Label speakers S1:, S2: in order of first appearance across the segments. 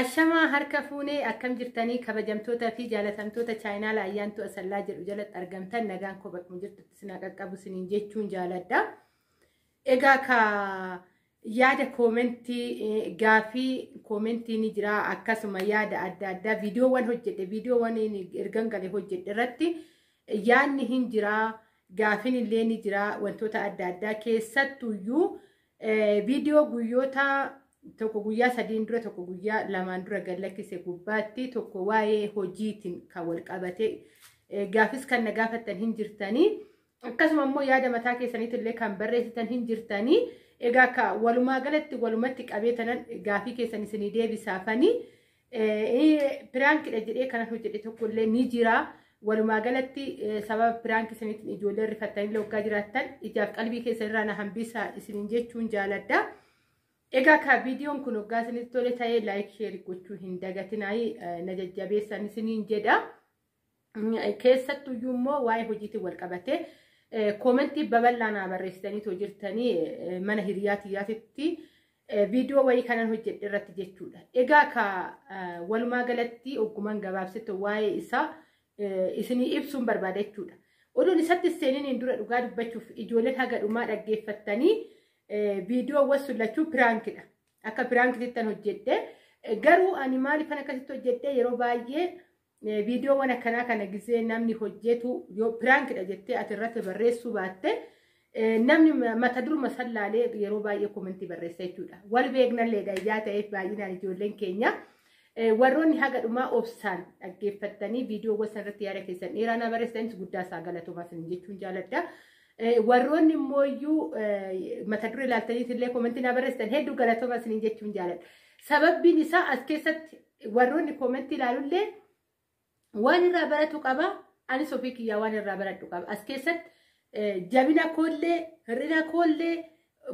S1: Ashamaa harka fuunee akkam jirtanii kabajamtoota fi jaalatamtoota chaayinaala Ayyaantuu Asallaa jedhu jalatti argamtan nagaan koo bakkuma jirtutti isin qaqqabu isiniin jechuun jaaladha. Egaa ka yaada koomentii gaafii koomentii ni jira, akkasuma yaada adda addaa viidiyoowwan hojjedhe, viidiyoowwan ergan galee hojjedhe irratti yaadni hin jira, gaafiin illee ni jira. Wantoota adda addaa keessattuyyuu viidiyoo guyyoota tokko guyyaa 3n dura, tokko guyyaa 2n dura gallakkise gubbaatti, tokko waa'ee hojiitiin kan wal qabate gaafis kan na gaafattan hin jirtanii, akkasuma immoo yaada mataa keessaniitti illee kan barreessitan hin jirtanii. Egaa ka walumaa galatti walumatti qabee tanan gaafii keessan isinii deebisaafanii piraankidha jedhee kanan hojjedhe tokko illee ni jira. Walumaa galatti sababa piraankii isiniitiin ijoollee rifattanii waggaa jiraattan ijaaf qalbii keessan irraa na hambisaa isiniin jechuun jaaladha. Egaa ka viidiyoon kun waggaa isinitti tole ta'ee like, share gochuu hin dagatinaa, na jajjabeessan isiniin jedha. Keessattuyyuu immoo waa'ee hojiitiin wal qabatee koomentii babal'aa naa barreessitanii jirtanii mana hiriyaa tiyyaatitti viidiyoo wayii kanan hojjedhe irratti jechuudha. Egaa ka walumaa galatti oggumaan gabaabsitu waa'ee isaa isinii ibsuun barbaada jechuudha. Oduun isatti seeniin dura dhugaa dubbachuuf ijoolleen haga dhumaa dhaggeeffattanii viidiyoowwan sun lachuu piraankidha. Akka piraankitittan hojjedhe. Garuu ani maaliifan akkasitti hojjedhe? Yeroo baay'ee viidiyoowwan akkanaa kana gizee namni hojjetu yoo piraankidha jettee ati irratti barreessuu baatte, namni mata duruma sallaalee yeroo baay'ee koomentii barreessa jechuudha. Wal beeknalleedha ijaa ta'eef baay'inaan ijoolleen keenya. Warroonni haga dhumaa obsaan dhaggeeffattanii viidiyoowwan sanarratti yaada keessan dheeraa na barreessitanis guddaa isaa galatoomaa isin jechuun jaaladha. Warroonni immoo mata duree ilaaltaniis illee koomentii na barreessitan hedduu galatoomaa isin jechuun jaaladha. Sababbiin isaa as keessatti warroonni koomentii ilaalullee waan irraa baratu qaba. Anis ofii kiyyaa waan irraa baradhu qaba. As keessatti jabina koollee, hir'ina koollee,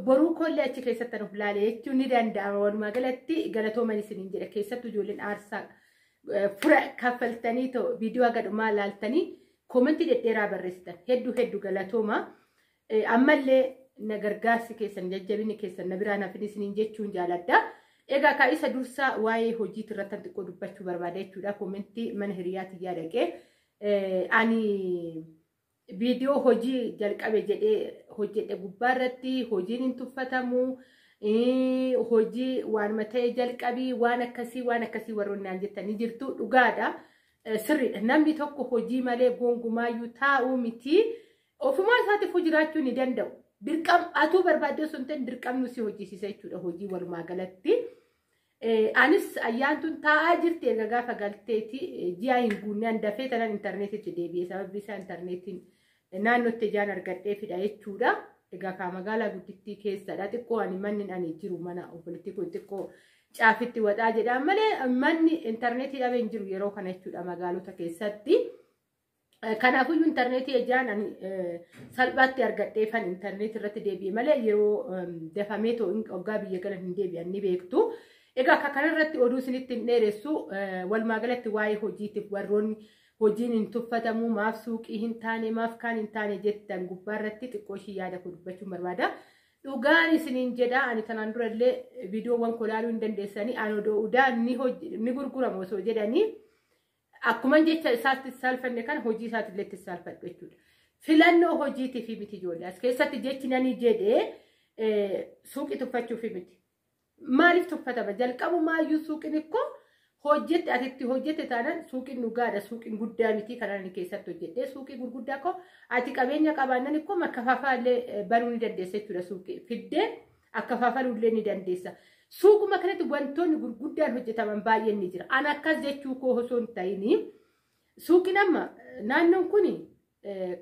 S1: boruu koollee achi keessatti of ilaale jechuun ni danda'ama. Walumaa galatti galatooman isiniin jedha. Keessattuu ijoolleen aarsaa fura kaffaltanii ta'u viidiyoo haga dhumaa ilaaltanii koomentii dhedheeraa barreessitan hedduu hedduu galatooma. Ammallee na gargaarsi keessan, jajjabinni keessan na biraan hafin isiniin jechuun jaaladha. Egaa ka isa dursaa waa'ee hojiitii irratti xiqqoo dubbachuu barbaada jechuudha. Koomentii mana hiriyaa tiyyaa dhaqee ani viidiyoo hojii jalqabe jedhee hojjedhe gubbaa irratti hojiin hin tuffatamu, hojii waanuma ta'e jalqabii, waan akkasii waan akkasii warroonni naan jettanii jirtu dhugaadha. Sirriidha. Namni tokko hojii malee gongumaayyuu taa'uu miti. Ofumaa isaatiif jiraachuu ni danda'u. Dirqam atuu barbaaddee osoo hin ta'in dirqamni si hojjisiisa jechuudha hojii walumaa galatti. Anis Ayyaantuun taa'aa jirti erga gaafa galteeti ji'a hin guunne dafee tanan intarneetitti deebi'e. Sababbi isaa intarneetiin naannootti ijaan argadheefidha jechuudha. Egaa kaa magaalaa guddittii keessadha. Xiqqoo ani manni ani jiru mana obboleettii kun xiqqoo caafitti waxaa jedha malee manni intarneetii dhabee hin jiru yeroo kana jechuudha magaalota keessatti. Kanaafuyyuu intarneetii ijaan ani salphaatti argadheefan intarneetii irratti deebi'e malee yeroo dafamee too waggaa biyya galan hin deebi'an ni beektu. Egaa akka kanarratti oduu isinitti hin dheeressu. Walumaa galatti waa'ee hojiitiif warroonni hojiin hin tuffatamu, maaf suuqii hin taane, maaf kaan hin taane jettan gubbaarratti xiqqoo ishii yaada koo dubbachuun barbaada. Dhugaan isiniin jedha, ani tanaan dura illee viidiyoowwan koo ilaaluu hin dandeessanii, ani odoo udaan ni gurguramu osoo jedhanii akkuma jecha isaatti saalfanne kana hojii isaatti illee itti saalfadhu jechuudha. Filannoo hojiitiif miti ijoollee. As keessatti jechi nani jedhee suuqii tuffachuuf miti. Maaliif tuffatama? Jalqabumaayyuu suuqiin ikkoo hojjette ati itti hojjette taanaan suuqiin dhugaadha. Suuqiin guddaa miti kan ani keessatti hojjedhe. Suuqii gurguddaa koo ati qabeenya qabaannan ikkoo makkafaafaa illee banuu ni dandeessa jechuudha. Suuqii fiddee akkafaafaluu illee ni dandeessa. Suuquma kanatti wantoonni gurguddaan hojjetaman baay'een ni jira. Ani akkas jechuu koo osoo hin ta'ini suuqiin amma naannoon kuni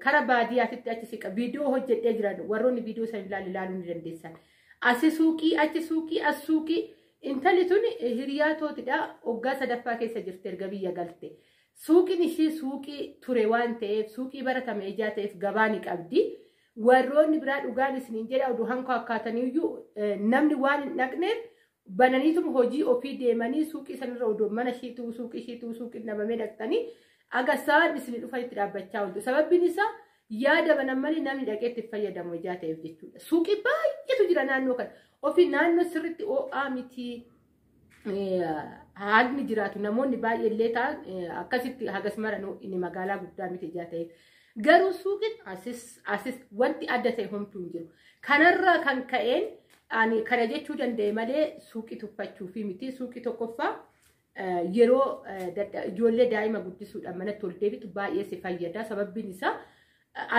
S1: kara baadiyyaatitti achi siqa. Viidiyoo hojjedhee jiran warroonni viidiyoo san ilaaluu ni dandeessan. Asi suuqii, achi suuqii, as suuqii. Intalli tun hiriyaa tootidha. Waggaa sadaffaa keessa jirti erga biyya galte. Suuqiin ishii suuqii ture waan ta'eef, suuqii baratame ijaa ta'eef gabaa ni qabdi. Warroonni biraa dhugaan isiniin jedha oduu hanqoo akkaataniiyyuu namni waan hin dhaqneef bananiituma hojii ofii deemanii suuqii sanirra oduu mana ishiituu suuqii ishiituu suuqiin dhabamee dhaqxanii aga isaan isin dhufanitti dhaabbachaa ooltu. Sababbiin isaa yaada banan malee namni dhaqee itti fayyadamu ijaa ta'eef jechuudha. Suuqii baay'eetu jira naannoo kana. Ofii naannoo sirriitti ho'aa miti. Haalli jiraatu namoonni baay'eellee ta'an akkasitti hagas mara inni magaalaa guddaa miti ijaa ta'eef. Garuu suuqiin asis wanti adda ta'e homtuu hin jiru. Kanarraa kan ka'een ani kana jechuu danda'e malee suuqii tuffachuufi miti. Suuqii tokkoffaa yeroo ijoollee daa'ima guddisuudhaan manatti ol deebitu baay'ee si fayyada. Sababbiin isaa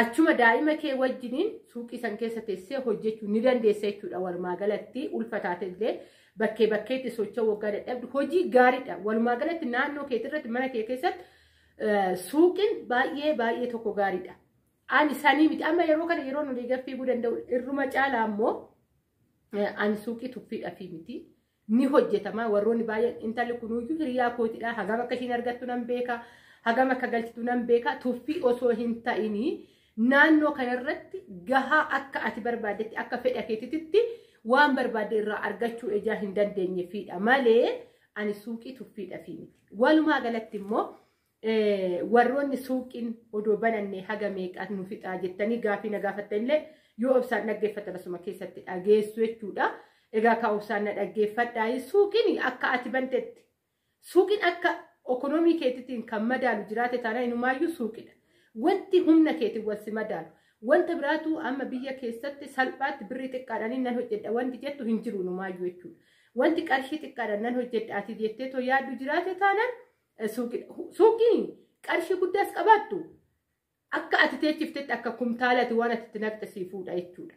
S1: achuma daa'ima kee wajjiniin suuqii san keessa teessee hojjechuu ni dandeessa jechuudha. Walumaa galatti ulfa taatellee bakkee bakkeetti socho'uu waggaa dadhabdu hojii gaariidha. Walumaa galatti naannoo keetirratti mana kee keessatti suuqiin baay'ee baay'ee tokko gaariidha. Ani sanii miti amma yeroo kana yeroo nuti fiiguu danda'u irruma caalaa immoo ani suuqii tuffiidhaaf miti. Ni hojjetama warroonni baay'een intalli kunuyyuu hiriyaa kootidha. Hagam akka ishiin argattu nan beeka. Hagam akka galchitu nan beeka. Tuffii osoo hin ta'inii naannoo kanarratti gahaa akka ati barbaaddetti akka fedha keetitti waan barbaadde irraa argachuu ijaa hin dandeenyeefidha malee ani suuqii tuffiidhaaf miti. Walumaa galatti immoo warroonni suuqiin odoo banannee haga meeqaa nu fixaa jettanii gaafii na gaafattanillee yoo obsaan dhaggeeffatan asuma keessatti dhageessu jechuudha. Egaa ka obsaan na dhaggeeffadhaa suuqiin akka ati bantetti suuqiin akka ekonoomii keetiitiin kan madaalu jiraate taanaan inumaayyuu suuqidha. Wanti humna keetiin wal si madaalu. Wanta biraatu amma biyya keessatti salphaatti birrii xiqqaadhaan nan hojjedha wanti jettu hin jiru inumaayyuu jechuudha. Wanti qarshii xiqqaadhaan nan hojjedha ati jettee too yaaddu jiraate taanaan suuqidha. Suuqiin qarshii guddaas qabaattu akka ati teechiftetti akka kumtaalati waan ati itti naqxe sii fuudha jechuudha.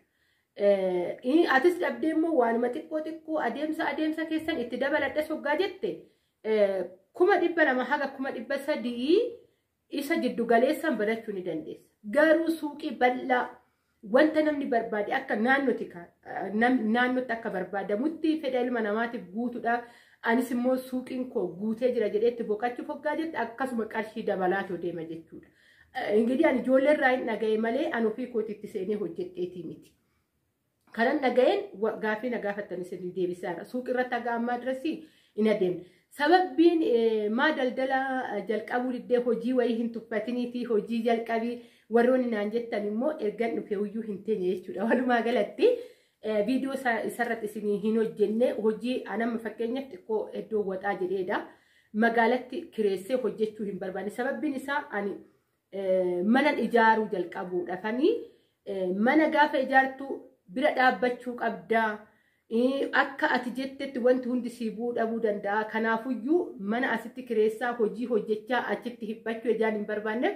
S1: Atis dhabdee immoo waanuma xiqqoo xiqqoo adeemsa keessan itti dabaladhas hoggaa jette 200,000 haga 300,000 isa jiddu galeessaan banachuu ni dandeessa. Garuu suuqii bal'aa wanta namni barbaade akka naannootti akka barbaadamutti fedha ilma namaatiif guutuudhaaf anis immoo suuqiin koo guutee jira jedheetti boqochuuf hoggaa jette akkasuma qarshii dabalaatoo deema jechuudha. Ingidihi ani ijoollee irraa hin dhaga'e malee ani ofii kootiitti seenee hojjedheetii miti. Kanan dhaga'een gaafii na gaafattan isin deebisaadha. Suuqii irratti haga ammaa dirasii hin adeemne. Sababbiin maa daldala jalqabuu diddee hojii wayii hin tuffatinii fi hojii jalqabii warroonni naan jettan immoo ergan dhufee iyyuu hin teenye jechuudha. Walumaa galatti viidiyoo isarratti isin hin hojjenne hojii anamma fakkeenyaaf xiqqoo iddoo waxaa jedheedha. Magaalatti kireessee hojjechuu hin barbaanne. Sababbiin isaa ani mana ijaaruu jalqabuudhaafanii mana gaafa ijaartu bira dhaabbachuu qabdaa. Akka ati jettetti wanti hundi sii bu'uu dhabuu danda'a. Kanaafuyyuu mana asitti kireessaa hojii hojjechaa achitti hiphachuu ijaan hin barbaanneef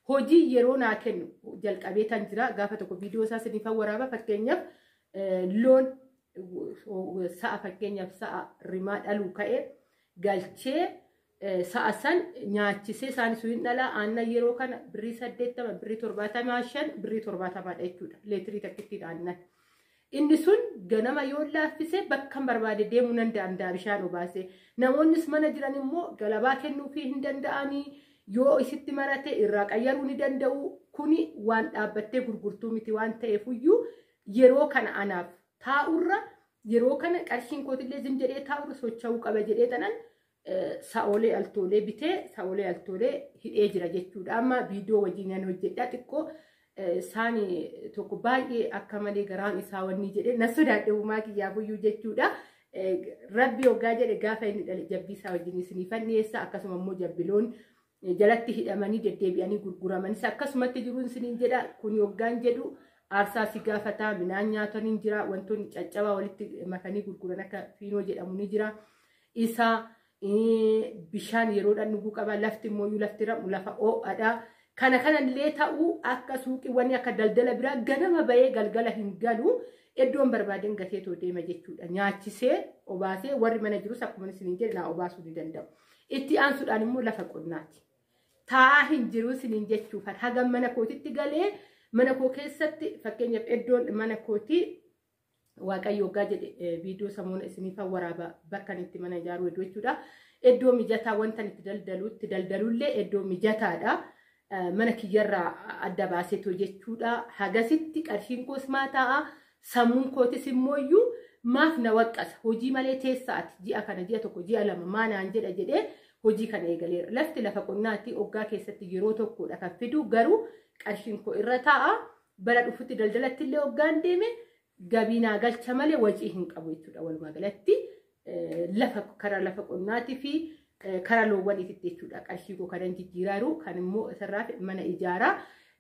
S1: hojii yeroo naa kennu jalqabee tan jira. Gaafa tokko viidiyoo isaa isiniif waraaba. Fakkeenyaaf loon sa'a fakkeenyaaf sa'a rimaa dhaluu ka'e galchee sa'a san nyaachisee isaan sun hin dhalaa aannan yeroo kana birrii 80 birrii 75 birrii 70 jechuudha. Leetirii takkittiin aannan. Inni sun ganama yoo laaffise bakka hin barbaade deemuu nan danda'a bishaan obaasee. Namoonnis mana jiran immoo galabaa kennuufii hin danda'anii yoo isitti marate irraa qayyaruu ni danda'u. Kuni waan dhaabbattee gurgurtuu miti waan ta'eefuyyuu yeroo kana anaaf taa'urra yeroo kana qarshiin kootillee zim jedhee taa'urra socho'uu qaba jedhee tanan sa'oolee altoolee bitee sa'oolee altoolee hidhee jira jechuudha. Amma viidiyoo wajjin nan hojjedha xiqqoo isaan tokko baay'ee akka malee garaan isaa wanni jedhee na sodaadhe uumaa kiyyaafuyyuu jechuudha. Rabbi hoggaa jedhe gaafa inni dhale jabbii isaa wajjin isiniifan dhiyeessa. Akkasuma immoo jabbiloon jalatti hidhamanii deddeebi'anii gurguramanis akkasumatti jiruun isiniin jedha. Kun hoggaan jedhu aarsaa si gaafataa midhaan nyaatanii jira. Wantoonni caccabaa walitti makanii gurguran akka fiinoo jedhamu ni jira. Isa bishaan yeroodhaan dhuguu qaba. Lafti immoo lafti lafa ho'aadha. Kana kanallee ta'uu akka suuqiiwwan akka daldala biraa ganama bahee galgala hin galu iddoon barbaadeen gateetoo deema jechuudha. Nyaachisee obaasee warri mana jirus akkuma isiniin jedhe naa obaasuu ni danda'u. Itti aansuudhaan immoo lafa qonnaati. Taa'aa hin jiru isiniin jechuufan hagam mana kootitti galee mana koo keessatti fakkeenyaaf iddoon mana kootii Waaqayyo hoggaa jedhe viidiyoo samuuna isiniif waraaba bakka itti mana ijaaruu hedduu jechuudha. Iddoo mijataa wanta itti daldalutti daldalullee iddoo mijataadha. Mana kiyyarraa adda baaseetoo jechuudha. Hagasitti qarshiin koos maa taa'a sammuun kootis immoo maaf na waqqasa hojii malee teessaati ji'a kana ji'a tokko ji'a lama maa naan jedha jedhee hojii kana eegaleera. Lafti lafa qonnaatti hoggaa keessatti yeroo tokkodha kan fidu garuu qarshiin koo irra taa'a. Bara dhufutti daldalatti illee hoggaan deeme gabii naa galcha malee wacii hin qabu jechuudha. Walumaa galatti lafa karaa lafa qonnaatii fi karaa loowwaniititti jechuudha. Qarshii koo kanan jijjiiraaru kan immoo isarraa mana ijaaraa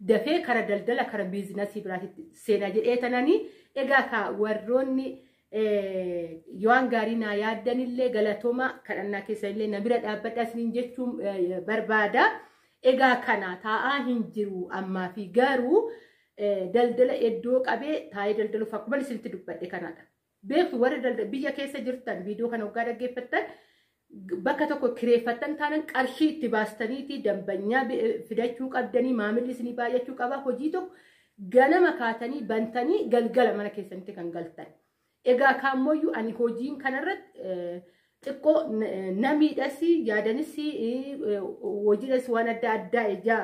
S1: dafee karaa daldala karaa biizinasii biraatitti seenaa jedhee tananii egaa ka warroonni waan gaarii naa yaaddanillee galatooma kadhannaa keessanillee na bira dhaabbadhaa isiniin jechuun barbaada. Egaa kana taa'aa hin jiru ammaa fi garuu daldala iddoo qabee taa'ee daldaluuf akkuma isinitti dubbadhe kanadha. Beektu warri daldala biyya keessa jirtan viidiyoo kana waggaa dhaggeeffattan bakka tokko kireeffattan taanan qarshii itti baastaniiti dambanyaa fidachuu qabdanii maamilli isinii baay'achuu qaba hojii tokko ganama kaatanii bantanii galgala mana keessanitti kan galtan. Egaa kaammoyyuu ani hojiin kanarratti xiqqoo namiidhas yaadanis hojiidhas waan adda addaa ijaa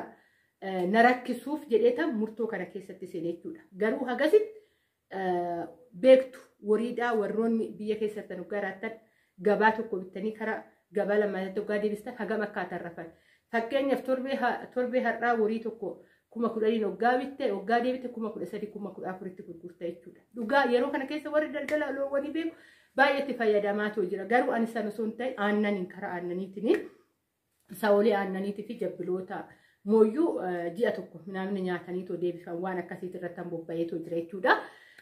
S1: na rakkisuuf jedheetan murtoo kana keessatti seenee jechuudha. Garuu hagasitti beektu wariidhaa warroonni biyya keessatti nu garaattan gabaa tokko bittanii karaa gabaa lammaatti waggaa deebistan hagam akkaataan rafan. Fakkeenyaaf torbee har'aa warii tokko 10,000 waggaa bitte waggaa deebite 13,000 14,000 gurgurta jechuudha. Dhugaa yeroo kana keessa warri daldala loowwanii beeku baay'eetti fayyadamaatu jira. Garuu ani sana osoo hin ta'in aannaniin karaa aannaniitiin saawwalee aannaniitii fi jabbiloota mooyyuu ji'a tokko namni nyaataniitoo deebifan waan akkasiitti irratti bobba'eetoo jira jechuudha.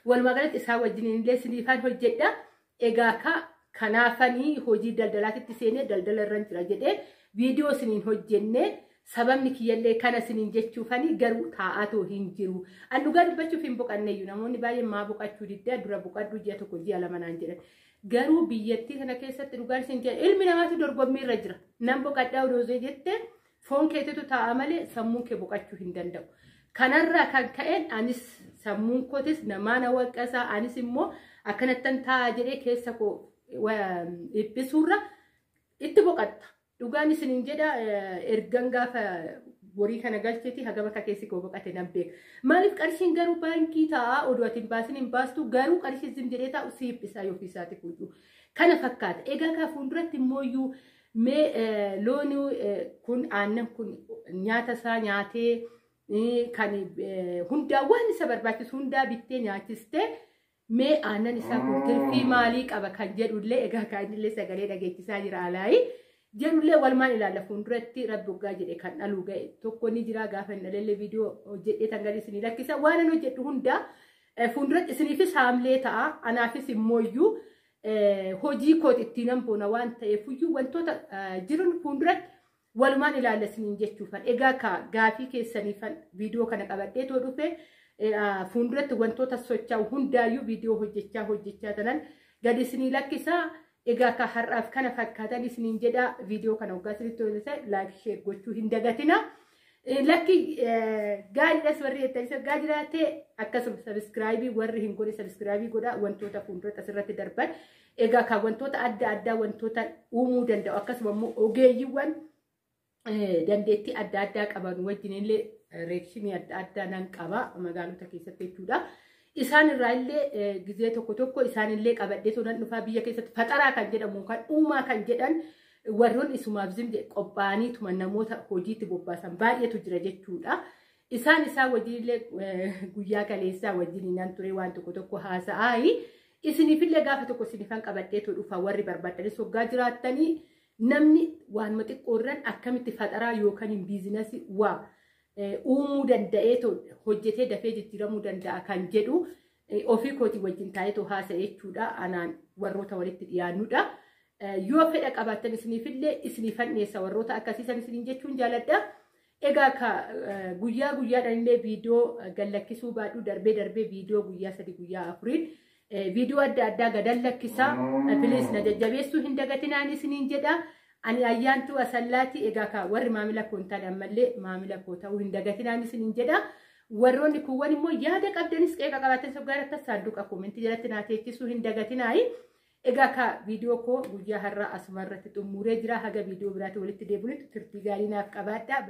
S1: Walumaa galatti isaan wajjin illee siniifaan hojjedha. Egaa kanaafanii hojii daldalaatitti seenee daldala irra jira jedhee viidiyoo isiniin hojjennee sababni kiyyallee kana isiniin jechuufanii garuu taa'aatoo hin jiru. An dhugaa dubbachuuf hin boqanneeyyu namoonni baay'een maa boqachuu diddaa dura boqadhu ji'a tokko ji'a lama naan jedhan. Garuu biyyattii kana keessatti dhugaan isin jedhan ilmi namaatu dorgommii irra jira. Nan boqadhaa odoo jette foon keetitu taa'a malee sammuun kee boqachuu hin danda'u. Kanarraa kan ka'een anis sammuun kootis namaa na waqqasaa anis immoo akkanattan taa'a jedhee keessa koo dhiphisuurra itti boqatta. Dhugaan isiniin jedha ergan gaafa horii kana galcheeti hagam akka keessi koo boqate nan beeka. Maaliif qarshiin garuu baankii taa'a oduu ati hin baasin hin baastu garuu qarshii zim jedhee taa'u si dhiphisaa yookiin isaati fuudhu. Kana fakkaata. Egaa kaa fuulduratti immoo mee looni kun aannan kun nyaata isaa nyaatee kan hundaa waan isa barbaachisu hundaa bittee nyaachistee mee aannan isaa kun tirfii maalii qaba kan jedhullee egaa kaanillee sagalee dhageessisaa jira alaayi. Jedhullee walumaan ilaalla fuulduratti rabbi waggaa jedhe kan dhaluu ga'e tokko ni jira gaafa hin dhalellee viidiyoo hojjedhee tan gadi isinii lakkisa waan an hojjedhu hundaa fuulduratti isiniifis haamlee ta'a anaafis immooyyuu hojii kooti ittiin nan boona waan ta'eefuyyuu wantoota jiran fuulduratti walumaan ilaalla isiniin jechuufan egaa ka gaafii keessaniifan viidiyoo kana qabadhee too dhufe fuulduratti wantoota socho'u hundaayyuu viidiyoo hojjechaa tanan gadi isinii lakkisaa. Egaa ka har'aaf kana fakkaatan isiniin jedha viidiyoo kana waggaa isinitti tole laayik sheer gochuu hin dagatina. Lakki gaariidhas warri jettanis waggaa jiraate akkasuma sabiskiraayibii warri hin godhe sabiskiraayibii godha wantoota fuulduratti asirratti darban. Egaa ka wantoota adda addaa wantoota uumuu danda'u akkasuma immoo ogeeyyiiwwan dandeettii adda addaa qaban wajjin illee reekshinii adda addaa nan qaba magaalota keessatti jechuudha. Isaan irraa illee gizee tokko tokko isaan illee qabadhee tolan dhufaa biyya keessatti faxaraa kan jedhamu kan uumaa kan jedhan warroon isumaaf zim qophaa'aniituma namoota hojiitti bobbaasan baay'eetu jira jechuudha. Isaan isaa wajjin illee guyyaa kaleessaa wajjin nan ture waan tokko tokko haasa'aayi. Isiniifillee gaafa tokko isinifan qabadheetu dhufa warri barbaadanis waggaa jiraattanii namni waanuma xiqqoorran akkamitti faxaraa yookaan biizinasii waa uumuu danda'eetoo hojjetee dafee jijjiiramuu danda'a kan jedhu ofii kootii wajjin taa'eetoo haasa'e jechuudha. Anaan warroota walitti dhiyaannudha. Yoo fedha qabaattan isiniifillee isiniifan dhiyeessa warroota akkasiisan isiniin jechuun jaaladha. Egaa ka guyyaa guyyaadhaan illee viidiyoo gallakkisuu baadhu darbee darbee viidiyoo guyyaa 3 guyyaa 4 viidiyoo adda addaa gadan lakkisaa. Piliis na jajjabeessuu hin dagatinaan isiniin jedha. Ani ayyaantuu asallaati egaa ka warri maamila koo hin taane ammallee maamila koo ta'uu hin dagatinaan isiniin jedha. Warroonni kuuwwan immoo yaada qabdanis qeeqa qabaatan soggaarratti saanduqa koomentii jalatti naa teechisuu hin dagatinaayi. Egaa ka viidiyoo koo guyyaa har'aa asuma irratti xumuree jira. Haga viidiyoo biraatti walitti deebinutti turtii gaarii naaf qabaadha.